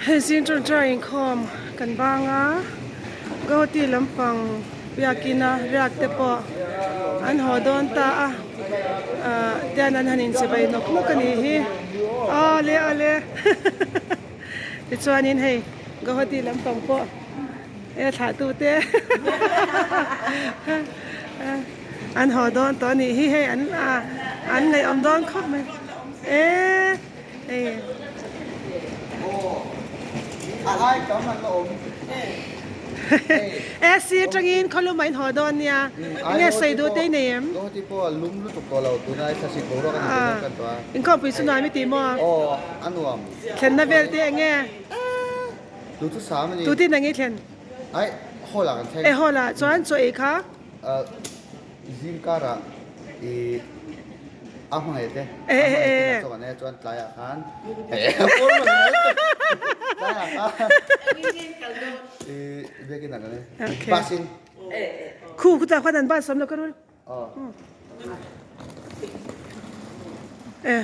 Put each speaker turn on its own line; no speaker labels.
Hei zing tawngtai inkhawm kan bang a, Guwahati lampang biakina riak te pawh an haw dawn ta a, ah tian an han inchibai nawk nawk a nih hi, awle awle tichuanin hei Guwahati lampang pawh e thlah tu te an haw dawn tawh a nih hi hei an ah an ngaihawm dawn khawp mai e. AC atangin khawlum a inhaw dawn nia, enge sawi duh te i nei em? Inkhawmpui chu nuam i ti maw? Thlenna vel te enge? Tutin enge i thlen? E hall ah chuan chaw ei kha?
Zingkarah i a hmangaih te a hmangaih te chuan e chuan tlaiah khan tlaiah khan i biakin ah kan e bus in
khu khu ta khuan an bus awm lo ka rul e.